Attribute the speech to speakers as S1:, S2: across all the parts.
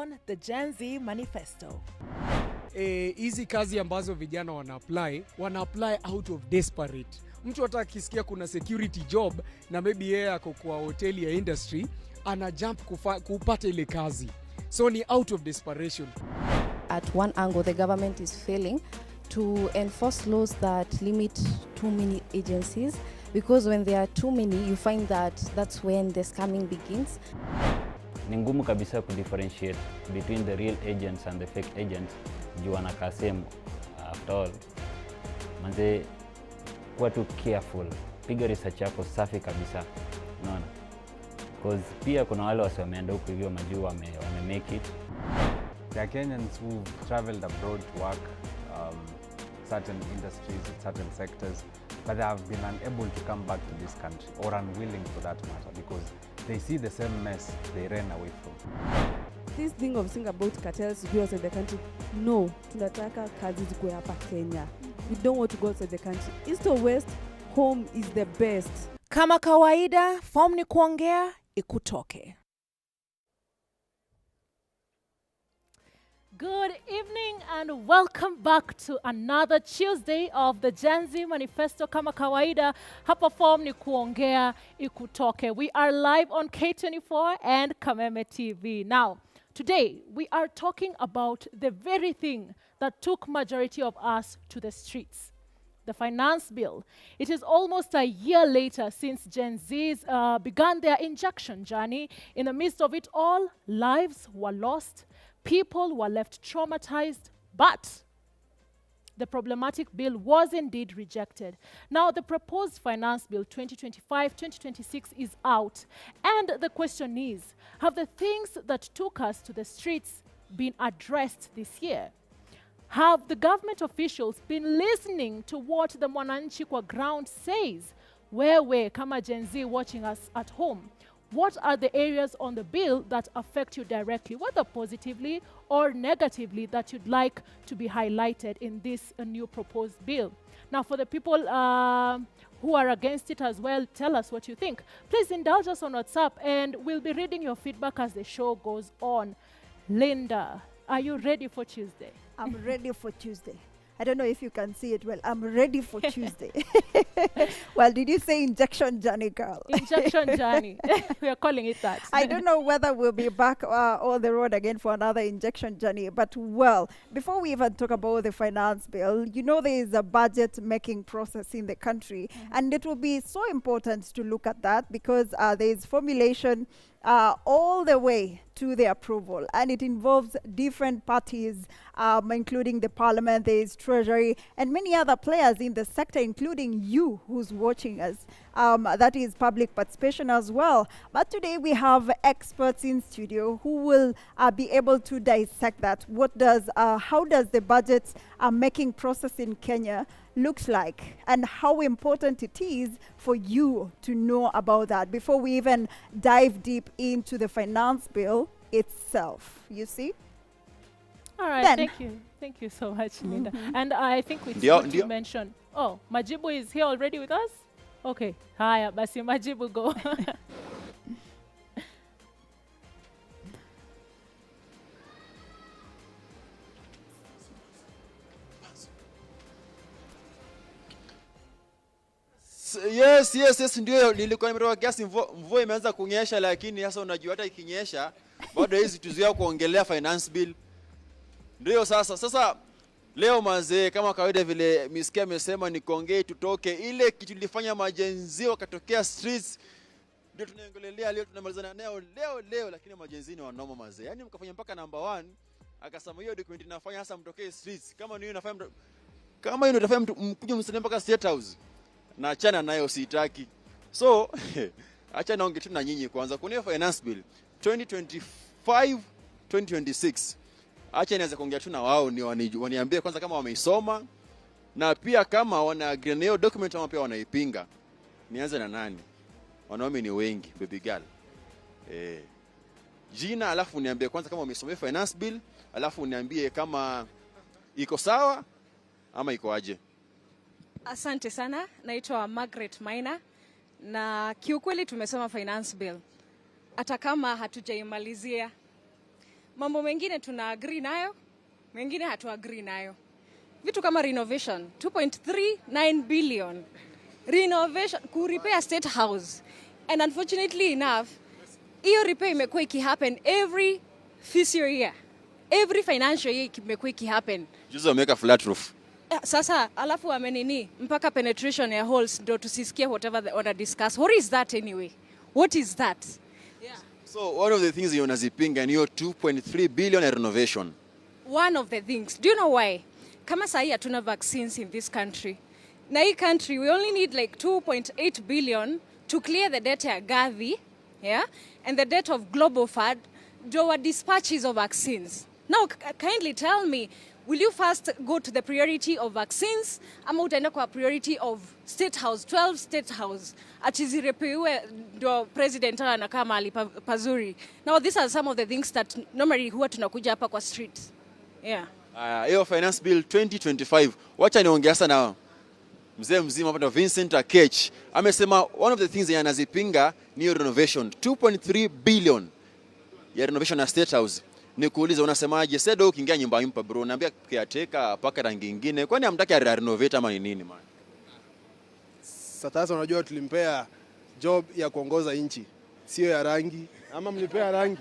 S1: on the Gen Z Manifesto.
S2: Hizi kazi ambazo vijana wana apply, wana apply out of desperate. Mtu hata akisikia kuna security job na maybe yeye ako kwa hoteli ya industry, ana jump kupata ile kazi, so ni out of desperation.
S3: At one angle, the government is failing to enforce laws that limit too many agencies, because when there are too many, you find that that's when the scamming begins.
S4: Ni ngumu kabisa kudifferentiate between the real agents and the fake agents juu wanakaa same. After all, manze, kuwa tu careful, piga research yako safi kabisa, unaona, cause pia kuna wale wasi wameenda huku hivyo majuu wame make it.
S5: There are Kenyans who've traveled abroad to work certain industries in certain sectors, but they have been unable to come back to this country, or unwilling for that matter, because they see the same mess they ran away from.
S6: This thing of saying about cartels to go outside the country, no, tunataka kazi zikuwe hapa Kenya. We don't want to go outside the country. East or West, home is the best.
S1: Kama kawaida, form ni kuongea ikutoke.
S7: Good evening and welcome back to another Tuesday of the Gen Z Manifesto. Kama kawaida, hapa form ni kuongea ikutoke. We are live on K24 and Kameme TV. Now, today we are talking about the very thing that took majority of us to the streets. The finance bill. It is almost a year later since Gen Zs began their injection journey. In the midst of it all, lives were lost, people were left traumatized, but the problematic bill was indeed rejected. Now, the proposed finance bill 2025-2026 is out. And the question is, have the things that took us to the streets been addressed this year? Have the government officials been listening to what the mwananchi kwa ground says? Wewe kama Gen Z watching us at home, what are the areas on the bill that affect you directly, whether positively or negatively, that you'd like to be highlighted in this new proposed bill? Now, for the people who are against it as well, tell us what you think. Please indulge us on WhatsApp, and we'll be reading your feedback as the show goes on. Linda, are you ready for Tuesday?
S8: I'm ready for Tuesday. I don't know if you can see it well. I'm ready for Tuesday. Well, did you say injection journey, girl?
S7: Injection journey. We are calling it that.
S8: I don't know whether we'll be back on the road again for another injection journey. But, well, before we even talk about the finance bill, you know there is a budget-making process in the country. And it will be so important to look at that because there is formulation all the way to the approval, and it involves different parties, including the parliament, there is treasury, and many other players in the sector, including you who's watching us. That is public participation as well. But today we have experts in studio who will be able to dissect that. How does the budget making process in Kenya looks like, and how important it is for you to know about that before we even dive deep into the finance bill itself, you see?
S7: All right,
S8: Then.
S7: Thank you. Thank you so much, Linda. And I think it's
S9: Ndio,
S7: good to
S9: ndio.
S7: mention. Oh, Majibu is here already with us? Okay. Haya, basi Majibu, go.
S9: Yes, ndio nilikuwa nimetoka kiasi, mvua imeanza kunyesha, lakini sasa unajua hata ikinyesha bado hizi tuzuia kuongelea finance bill. Ndio sasa leo mazee, kama kawaida vile Miskia amesema ni kuongee tutoke, ile kitu ilifanya maGen Z wakatokea streets ndio tunaongelelea leo, tunamalizana nayo leo leo, lakini maGen Z ni wanoma mazee, yaani mkafanya mpaka number 1 akasema hiyo document inafanya sasa mtokee streets. Kama ni hiyo inafanya kama hiyo inafanya mtu mkuje msanii mpaka State House, na achana nayo sitaki. So acha naonge tu na nyinyi kwanza. Kuna hiyo finance bill 2025 2026, acha nianze kuongea tu na wao ni waniambie kwanza kama wameisoma na pia kama wana agree na hiyo document ama pia wanaipinga. Nianze na nani? Wanaume ni wengi, baby girl. Jina alafu niambie kwanza kama umesomea finance bill, alafu niambie kama iko sawa ama iko aje.
S10: Asante sana, naitwa Margaret Maina na kiukweli tumesoma finance bill hata kama hatujaimalizia, Mambo mengine tuna agree nayo, mengine hatu agree nayo. Vitu kama renovation, 2.39 billion. Renovation, ku repair State House. And unfortunately enough, hiyo repair imekuwa ikihappen every fiscal year. Every financial year imekuwa ikihappen.
S9: Juzi wameweka flat roof.
S10: Sasa alafu wamenini mpaka penetration ya holes ndo tusisikie whatever they wanna discuss. What is that anyway? What is that? Yeah.
S9: So one of the things yenye unazipinga ni hiyo 2.3 billion ya renovation.
S10: One of the things. Do you know why? Kama sahi hatuna vaccines in this country. Na hii country we only need like 2.8 billion to clear the debt ya Gavi, yeah? And the debt of Global Fund ndio wa dispatch hizo vaccines. Now kindly tell me, will you first go to the priority of vaccines ama utaenda kwa priority of State House, 12 State House ati zirepairiwe ndio president awe anakaa mahali pazuri? Now these are some of the things that normally huwa tunakuja hapa kwa street. Yeah.
S9: Aya, hiyo finance bill 2025, wacha niongea sasa na mzee mzima hapa Vincent Akech. Amesema one of the things yenye anazipinga ni hiyo renovation 2.3 billion ya renovation ya State House. Nikuulize, unasemaje? Sedo, ukiingia nyumba mpya bro, naambia caretaker paka rangi nyingine. Kwani hamtaki renovate ama ni nini, man?
S11: Sasa unajua tulimpea job ya kuongoza nchi, sio ya rangi. Ama mlipea rangi?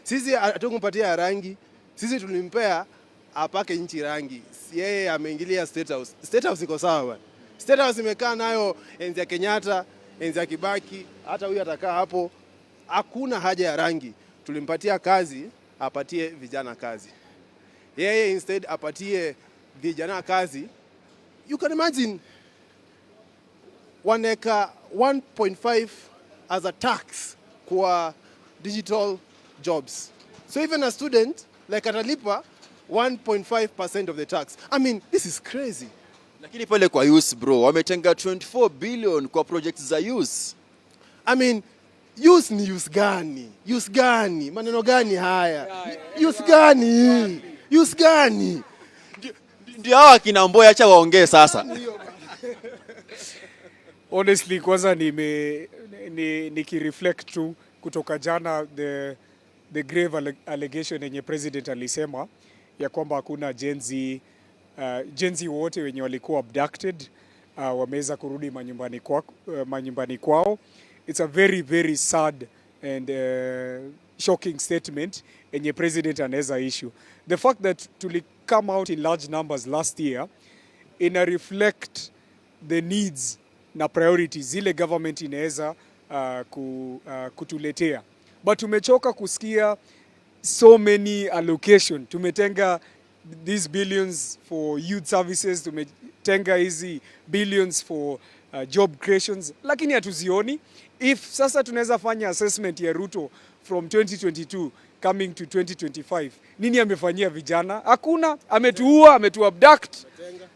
S11: Sisi hatukumpatia ya rangi, sisi tulimpea apake nchi rangi. Yeye ameingilia State House. State House iko sawa bwana. State House imekaa nayo enzi ya Kenyatta, enzi ya Kibaki, hata huyu atakaa hapo. Hakuna haja ya rangi. Tulimpatia kazi, apatie vijana kazi. Yeye instead apatie vijana kazi. You can imagine wanaweka 1.5 as a tax kwa digital jobs. So even a student like atalipa 1.5% of the tax. I mean, this is crazy.
S9: Lakini pale kwa youth bro, wametenga 24 billion kwa projects za youth.
S11: I mean, youth ni youth gani? Youth gani? Maneno gani haya? Youth gani? Youth gani?
S9: Ndio hawa akina Mboya, acha waongee sasa.
S2: Honestly, kwanza nikireflect tu kutoka jana, the grave allegation yenye president alisema ya kwamba hakuna Gen Z, Gen Z wote wenye walikuwa abducted wameweza kurudi manyumbani kwao. It's a very, very sad and shocking statement yenye president anaweza issue. The fact that tuli come out in large numbers last year ina reflect the needs na priorities zile government inaweza kutuletea, but tumechoka kusikia so many allocation. Tumetenga these billions for youth services, tumetenga hizi billions for job creations, lakini hatuzioni. If sasa tunaweza fanya assessment ya Ruto from 2022 coming to 2025, nini amefanyia vijana? Hakuna. Ametuua, ametuabduct,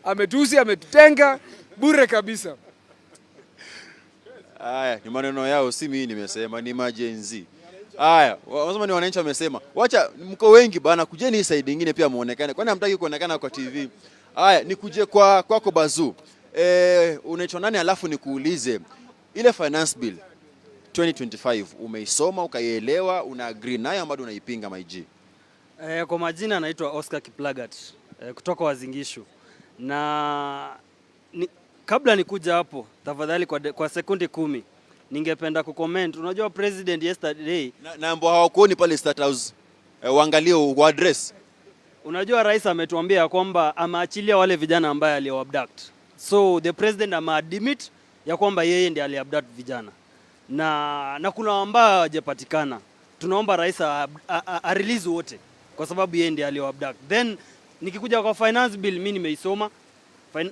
S2: ametuuzi, ametutenga bure kabisa.
S9: Haya ni maneno yao, si mimi nimesema, ni maGen Z. Haya, wanasema ni wananchi wamesema. Wacha, mko wengi bana, kujeni hii side nyingine pia muonekane. Kwani hamtaki kuonekana kwa TV? Haya, nikuje kwa kwako Bazu. Unaitwa nani? Alafu nikuulize ile finance bill 2025 umeisoma ukaielewa, una agree nayo ama bado unaipinga, my G?
S12: Kwa majina anaitwa Oscar Kiplagat, kutoka Uasin Gishu na kabla nikuja hapo tafadhali kwa sekundi 10 ningependa kucomment. Unajua president yesterday
S9: Na ambao hawakuoni pale State House, waangalie wa address.
S12: Unajua rais ametuambia kwamba ameachilia wale vijana ambaye aliwaabduct. So the president ameadmit ya kwamba yeye ndiye aliabduct vijana na kuna ambao hawajapatikana. Tunaomba rais a release wote kwa sababu yeye ndiye aliwaabduct. Then nikikuja kwa finance bill, mimi nimeisoma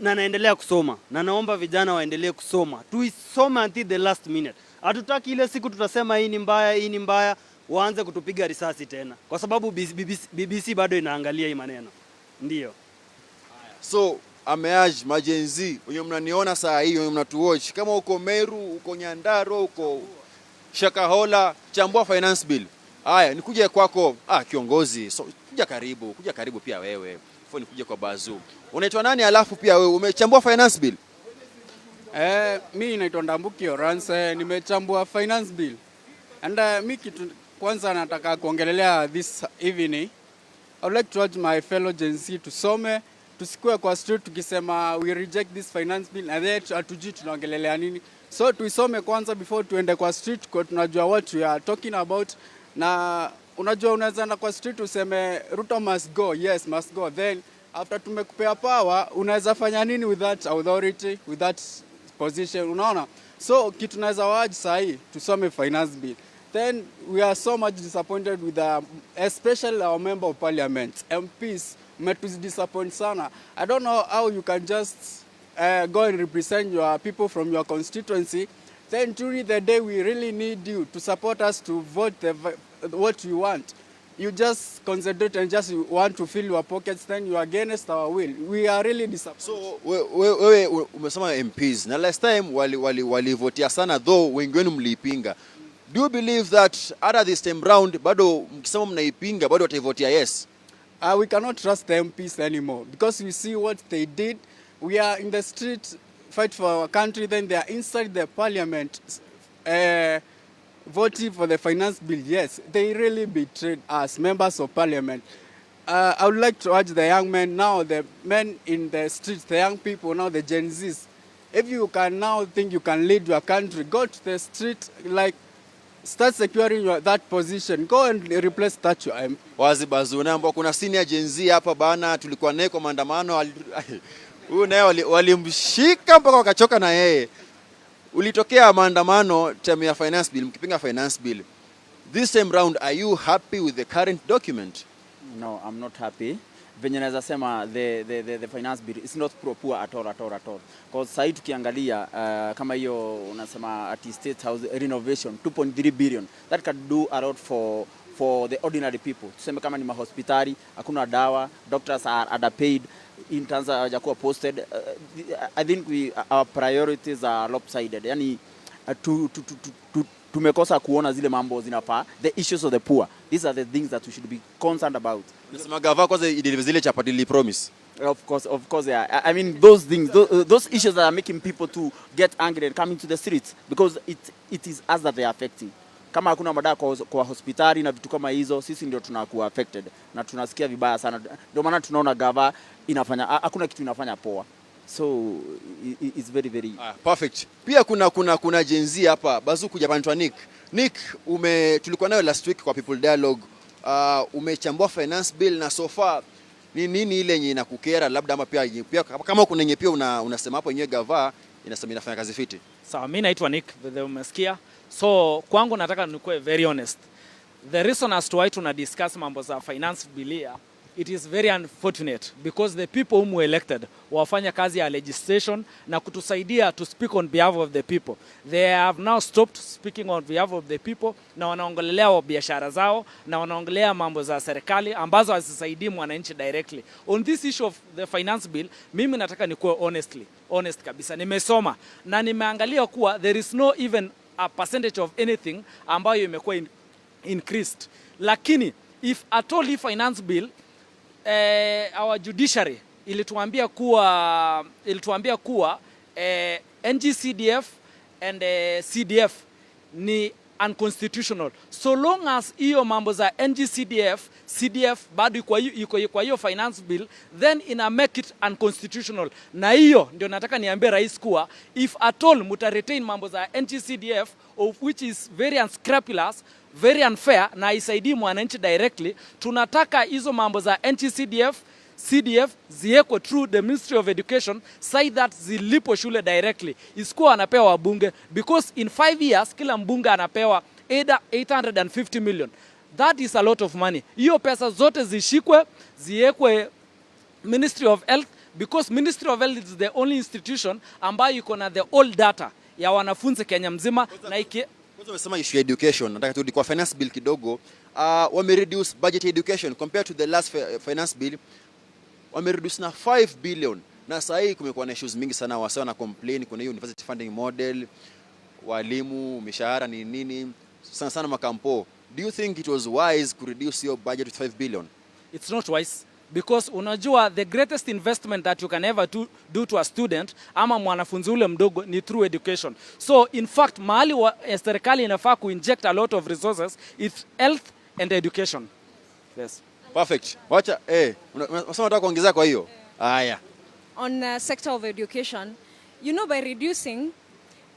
S12: na naendelea kusoma na naomba vijana waendelee kusoma, tuisome until the last minute. Hatutaki ile siku tutasema hii ni mbaya, hii ni mbaya, waanze kutupiga risasi tena, kwa sababu BBC bado inaangalia hii maneno. Ndio.
S9: So ameaj maGen Z wenye mnaniona saa hii, wenye mnatuwatch, kama uko Meru, uko Nyandarua, uko Shakahola, chambua finance bill. Haya, nikuje kwako, kiongozi. So kuja karibu, kuja karibu pia wewe. Before nikuje kwa Bazu. Unaitwa nani alafu pia wewe umechambua finance bill?
S13: Mi naitwa Ndambuki Oranse, nimechambua finance bill. And mi kitu Kwanza nataka kuongelelea this evening. I would like to urge my fellow Gen Z tusome, tusikue kwa street tukisema we reject this finance bill and then hatujui tunaongelelea nini. So tuisome kwanza before tuende kwa street kwa tunajua what we are talking about. Na unajua unaweza enda kwa street useme Ruto must go, yes, must go. Then after tumekupea power, unaweza fanya nini with that authority, with that position, unaona? So kitu naweza waji sahii tusome finance bill. Then we are so much disappointed with the, especially our member of parliament, MPs, mmetudisappoint sana. I don't know how you can just go and represent your people from your constituency. Then during the day we really need you to support us to vote what we want. You just concentrate and just want to fill your pockets, then you are against our will. We are really disappointed.
S9: So wewe umesema MPs na last time walivotia sana, though wengi wenu mliipinga. Do you believe that hata this time round bado mkisema mnaipinga bado wataivotia yes?
S13: We cannot trust the MPs anymore because we see what they did. We are in the street, fight for our country, then they are inside the parliament voting for the finance bill. Yes, they really betrayed us, members of parliament. I would like to urge the young men now, the men in the streets, the young people now, the Gen Zs, if you can now think you can lead your country, go to the street, like start securing that position. Go and replace that your MP.
S9: Wazi bazu naomba kuna senior Gen Z hapa bana, tulikuwa naye kwa maandamano, huyu naye walimshika mpaka wakachoka na yeye. Ulitokea maandamano term ya finance bill, mkipinga finance bill. This time round, are you happy with the current document?
S14: No, I'm not happy. Venye naweza sema the finance bill is not pro poor at all, at all, at all. Cause sahii tukiangalia kama hiyo unasema ati state house renovation 2.3 billion, that can do a lot for the ordinary people. Tuseme kama ni mahospitali, hakuna dawa, doctors are underpaid, interns hawajakuwa posted. I think our priorities are lopsided. Yani tumekosa kuona zile mambo zinafaa, the issues of the poor. These are the things that we should be concerned about.
S9: Nasema gava kwanza ideliver zile chapati ili promise.
S14: Of course, yeah. I mean, those things, those issues that are making people to get angry and come into the streets because it is us that they are affecting. Kama hakuna madawa kwa hospitali na vitu kama hizo, sisi ndio tunakuwa affected na tunasikia vibaya sana. Ndio maana tunaona gava inafanya, hakuna kitu inafanya poa. So it's very, very
S9: Ah, perfect. Pia kuna Gen Z hapa Bazu kuja hapa, Nick. Nick, tulikuwa nayo last week kwa People Dialogue. Umechambua finance bill na so far ni nini ile yenye inakukera labda, ama pia kama kuna yenye pia unasema hapo yenyewe gava inasema inafanya kazi fiti?
S15: Sawa, mi naitwa Nick vile umesikia. So kwangu nataka nikuwe very honest. The reason as to why tuna discuss mambo za finance bill here, it is very unfortunate because the people whom we elected wafanya kazi ya legislation na kutusaidia to speak on behalf of the people. They have now stopped speaking on behalf of the people na wanaongelelea wa biashara zao na wanaongelea mambo za serikali ambazo hazisaidii mwananchi directly. On this issue of the finance bill, mimi nataka nikuwe honest kabisa. Nimesoma na nimeangalia kuwa there is no even a percentage of anything ambayo imekuwa increased. Lakini if at all hii finance bill, our judiciary ilituambia kuwa NGCDF and CDF ni unconstitutional so long as hiyo mambo za NGCDF, CDF bado iko kwa hiyo finance bill, then ina make it unconstitutional. Na hiyo ndio nataka niambie rais kuwa if at all muta retain mambo za NGCDF, of which is very unscrupulous, very unfair na isaidii mwananchi directly, tunataka hizo mambo za NGCDF, CDF ziwekwe through the Ministry of Education so that zilipo shule directly, isikuwa wanapewa wabunge, because in 5 years kila mbunge anapewa either 850 million. That is a lot of money. Hiyo pesa zote zishikwe, ziwekwe Ministry of Health, because Ministry of Health is the only institution ambayo iko na the all data ya wanafunzi Kenya mzima na iki.
S9: Kwanza umesema issue ya education, nataka turudi kwa finance bill kidogo. Wame reduce budget ya education compared to the last finance bill, wame reduce na 5 billion, na saa hii kumekuwa na issues mingi sana, wasee wana complain, kuna hiyo university funding model, walimu mishahara ni nini, sana sana makampo. Do you think it was wise ku reduce your budget with 5 billion?
S15: It's not wise. Because unajua the greatest investment that you can ever do to a student ama mwanafunzi ule mdogo ni through education. So in fact mahali serikali inafaa kuinject a lot of resources is health and education. Yes.
S9: Perfect. Wacha unasema unataka kuongezea kwa hiyo. Haya.
S10: On sector of education, by reducing,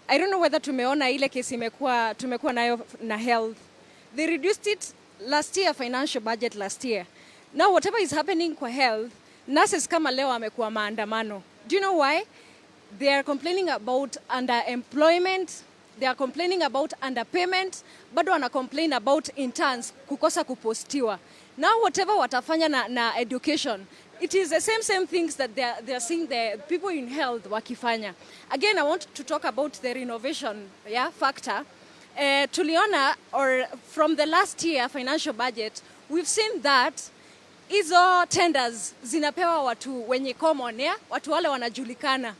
S10: I don't know whether tumeona ile kesi imekuwa tumekuwa nayo na health. They reduced it last year, financial budget last year. Now whatever is happening kwa health, nurses kama leo amekuwa maandamano. Do you know why? They are complaining about underemployment, they are complaining about underpayment, bado wana complain about interns kukosa kupostiwa. Now whatever watafanya na education, it is the same things that they are seeing the people in health wakifanya. Again, I want to talk about the renovation, yeah, factor. Tuliona or from the last year financial budget, we've seen that hizo tenders zinapewa watu wenye common, yeah? Watu wale wanajulikana.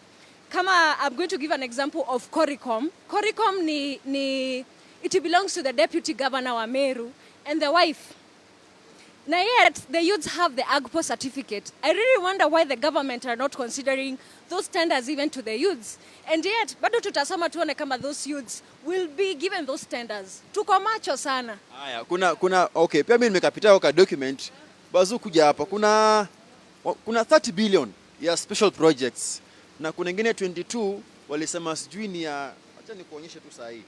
S10: Kama I'm going to give an example of Koricom. Koricom ni it belongs to the deputy governor wa Meru and the wife. Na yet the youths have the AGPO certificate. I really wonder why the government are not considering those tenders even to the youths. And yet bado tutasoma tuone kama those youths will be given those tenders. Tuko macho sana.
S9: Haya, kuna okay, pia mimi nimekapitia kwa document. Bazu kuja hapa kuna 30 billion ya special projects na kuna ingine 22 walisema sijui ni ya, acha nikuonyeshe tu saa hii.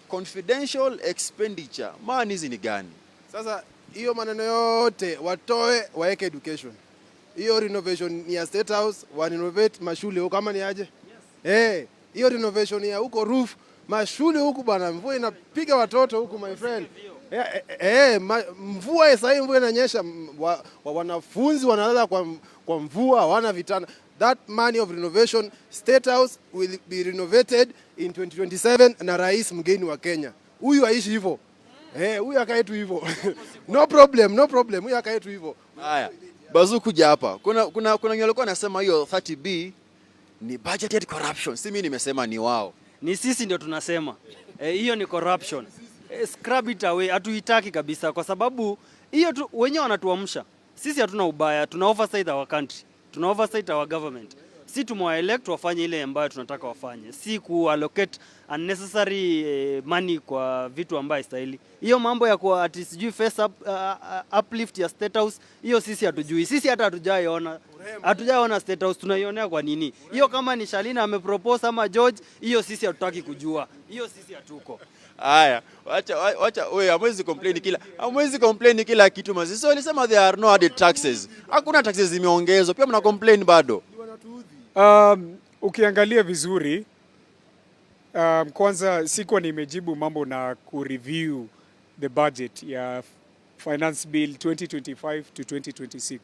S9: Confidential expenditure. Maana hizi ni gani?
S11: Sasa hiyo maneno yote watoe waeke education. Hiyo renovation ni ya State House, wa renovate mashule huko kama ni aje? Eh, hiyo renovation ya huko roof mashule huku bana, mvua inapiga watoto huku, my friend. Eh, mvua sasa hii mvua inanyesha, wanafunzi wanalala kwa mvua, hawana vitanda. That money of renovation, State House will be renovated in 2027 na rais mgeni wa Kenya. Huyu aishi hivyo. Eh, huyu akae tu hivyo. No problem, no problem. Huyu akae tu hivyo.
S9: Haya, Bazu kuja hapa. Kuna wenye walikuwa wanasema hiyo 30B ni budgeted corruption. Si mimi nimesema, ni wao.
S12: Ni sisi ndio tunasema hiyo ni corruption. Scrub it away, hatuitaki kabisa, kwa sababu hiyo tu wenyewe wanatuamsha sisi. Hatuna ubaya, tuna oversight our country, tuna oversight our government. Si tumewaelect wafanye ile ambayo tunataka wafanye, si ku allocate unnecessary money kwa vitu ambayo haistahili. Hiyo mambo ya kuwa ati sijui face uplift ya State House, hiyo sisi hatujui. Sisi hata hatujaiona State House, tunaionea kwa nini? Hiyo kama ni Shalina amepropose ama George, hiyo sisi hatutaki kujua, hiyo sisi hatuko.
S9: Haya, wacha wacha wewe, hamwezi complain kila kitu mazi. So walisema there are no added taxes. Hakuna taxes zimeongezwa, pia mna complain bado.
S2: Ukiangalia vizuri, kwanza sikuwa nimejibu mambo na kureview the budget ya finance bill 2025 to 2026.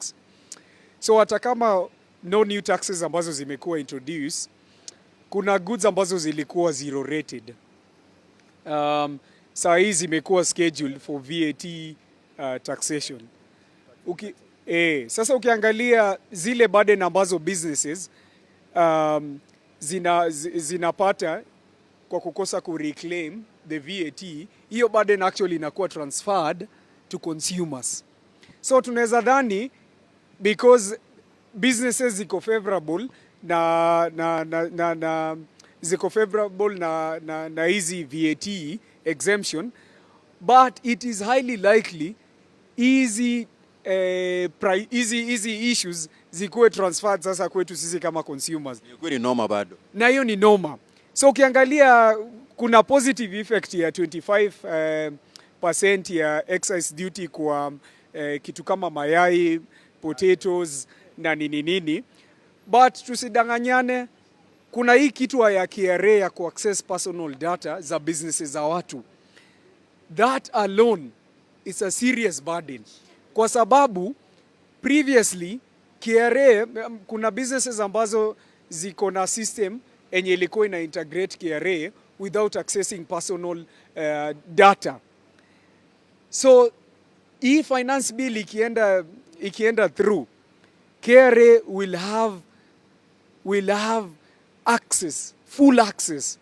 S2: So hata kama no new taxes ambazo zimekuwa introduced, kuna goods ambazo zilikuwa zero rated. Saa hii zimekuwa scheduled for VAT taxation. Sasa ukiangalia zile burden ambazo businesses zinapata kwa kukosa ku reclaim the VAT, hiyo burden actually inakuwa transferred to consumers. So tunaweza dhani because businesses ziko favorable na ziko favorable na hizi VAT exemption, but it is highly likely hizi issues zikuwe transferred sasa kwetu sisi kama consumers.
S9: Ni kweli noma bado.
S2: Na hiyo ni noma. So ukiangalia kuna positive effect ya 25 percent ya excise duty kwa kitu kama mayai, potatoes na nini nini, but tusidanganyane, kuna hii kitu ya KRA ya kuaccess personal data za businesses za watu. That alone is a serious burden, kwa sababu previously KRA, kuna businesses ambazo ziko na system enye ilikuwa ina integrate KRA without accessing personal data. So hii finance bill ikienda through, KRA will have access, full access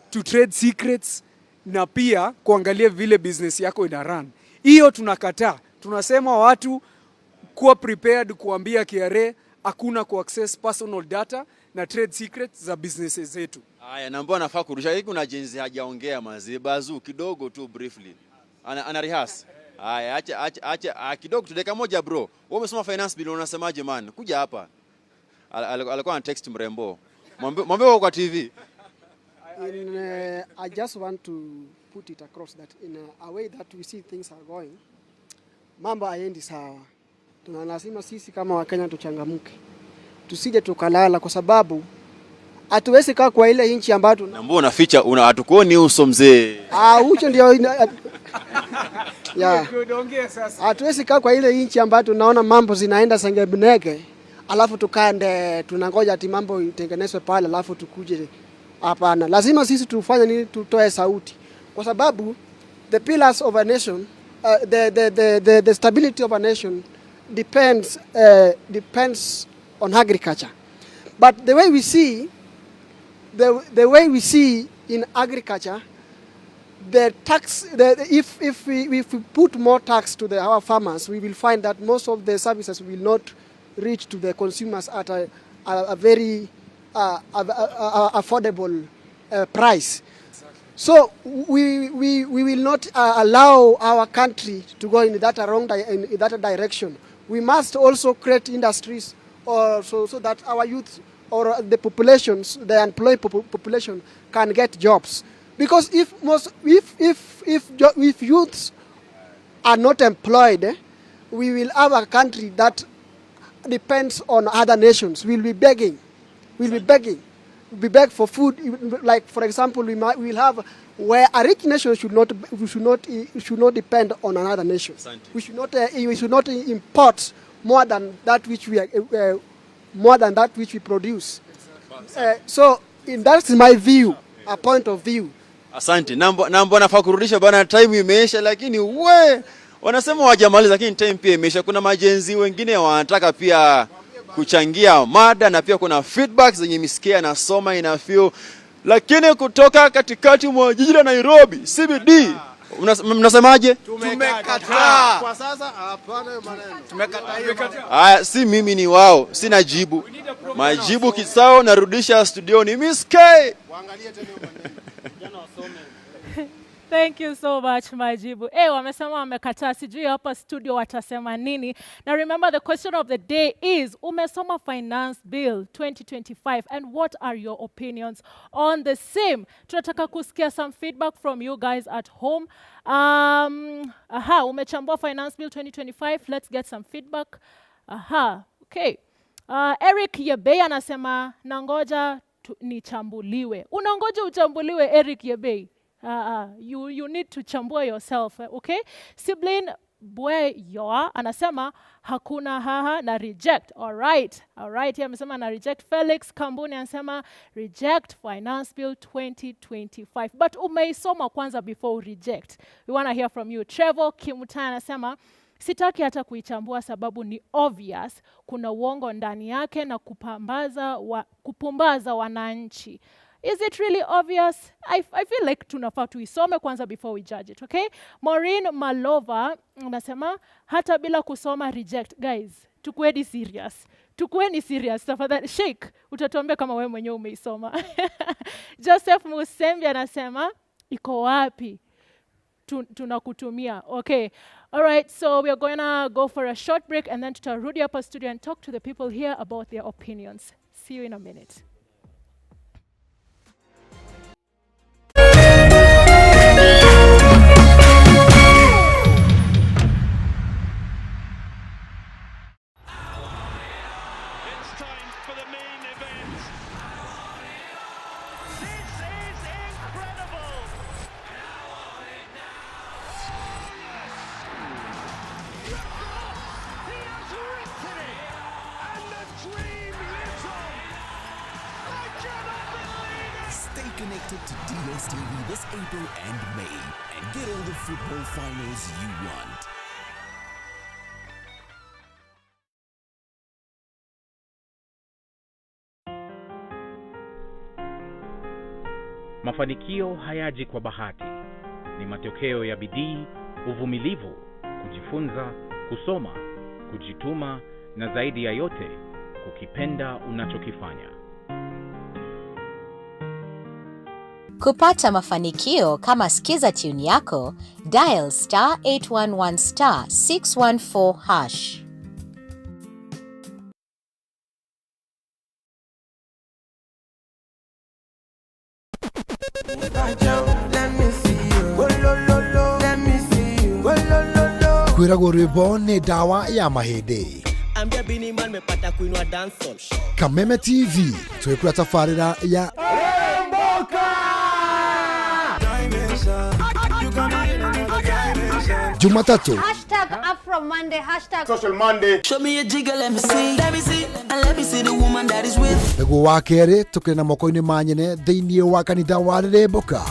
S2: to trade secrets na pia kuangalia vile business yako ina run. Hiyo tunakataa, tunasema watu Kuwa prepared kuambia KRA hakuna ku access personal data na trade secrets za businesses zetu.
S9: Haya, na mbona nafaa kurusha hii? Kuna Gen Z hajaongea manzi, bazu kidogo tu briefly. Ana rehearse. Haya, acha acha acha kidogo tu dakika moja bro. Wewe umesoma finance bill, unasemaje man? Kuja hapa. Alikuwa ana text mrembo. Mwambie mwambie kwa TV.
S16: I just want to put it across that in a way that we see things are going, mambo haendi sawa. Tuna lazima sisi kama Wakenya tuchangamke, tusije tukalala, kwa sababu hatuwezi kaa kwa ile nchi ambayo tuna
S9: Na mbona unaficha una hatukuoni uso mzee?
S16: Ah, ucho ndio yeah. Hatuwezi kaa kwa ile nchi ambayo tunaona mambo zinaenda sengebnege, alafu tukande tunangoja ati mambo itengenezwe pale alafu tukuje. Hapana, lazima sisi tufanye nini? Tutoe sauti, kwa sababu the pillars of a nation, the stability of a nation depends on agriculture. But the way we see in agriculture, the tax, if we put more tax to our farmers, we will find that most of the services will not reach to the consumers at a very affordable price. So we will not allow our country to go in that wrong in that direction. We must also create industries or so that our youth or the populations, the employed population can get jobs. Because if most if youths are not employed, we will have a country that depends on other nations. We'll be begging. We'll be begging. We beg for food. Like, for example, we will have where a rich nation should not depend on another nation. We should not import more than that which we produce. So in that's my view, a point of view.
S9: Asante. Nambo nafaa kurudisha bana, time imeisha, lakini we wanasema wajamaliza, lakini time pia imeisha. Kuna ma-Gen Z wengine wanataka pia kuchangia mada na pia kuna feedback zenye misikia nasoma ina feel, lakini kutoka katikati mwa jiji la Nairobi CBD, mnasemaje?
S11: Tumekataa. Kwa sasa hapana hiyo maneno. Tumekataa hiyo maneno.
S9: Aya, si mimi ni wao, sina jibu. Majibu kisao narudisha studioni Miss K.
S7: Thank you so much, Majibu. Eh, wamesema wamekataa, sijui hapa studio watasema nini. Now remember, the question of the day is, umesoma Finance Bill 2025 and what are your opinions on the same? Tunataka kusikia some feedback from you guys at home. Aha, umechambua Finance Bill 2025, let's get some feedback. Aha, okay. Eric Yebei anasema nangoja nichambuliwe. Unangoja uchambuliwe, Eric Yebei? You need to chambua yourself, okay? Siblin Bweyoa anasema hakuna haha na reject. All right. Yeye amesema na reject. Felix Kambuni anasema reject Finance Bill 2025. But umeisoma kwanza before reject. We want to hear from you. Trevor Kimutai anasema sitaki hata kuichambua sababu ni obvious kuna uongo ndani yake na kupumbaza wananchi. Is it really obvious? I feel like tunafaa tuisome kwanza before we judge it, okay? Maureen Malova anasema hata bila kusoma reject. Guys, tukueni serious. Tukueni serious tafadhali. Sheikh, utatuambia kama wewe mwenyewe umeisoma. Joseph Musembi anasema iko wapi? Tunakutumia. Okay. All right, so we are going to go for a short break and then tutarudi hapa studio and talk to the people here about their opinions. See you in a minute.
S17: It's time for the main event. This is incredible. He has written it, and the dream lives on. I cannot believe it.
S18: Stay connected to DSTV this April and May and get all the football finals you want.
S19: Mafanikio hayaji kwa bahati, ni matokeo ya bidii, uvumilivu, kujifunza, kusoma kujituma na zaidi ya yote kukipenda unachokifanya.
S20: Kupata mafanikio kama Skiza tune yako, dial star 811 star 614 hash.
S21: Kwĩragwo rwĩmbo nĩ ndawa ya mahĩndĩ.
S22: Ambia Bini Man mepata kuinua dancehall.
S21: Kameme TV twĩkũra tabarĩra ya Jumatatu
S23: Hashtag Afro Monday, hashtag
S21: Social Monday.
S22: Show me a jigger, let me see. Let me see. And let me see the woman that is with.
S21: Nĩguo wa kerĩ tũkĩrĩ na moko-inĩ ma nyene thĩinĩ wa kanitha wa Rĩrĩmbũka.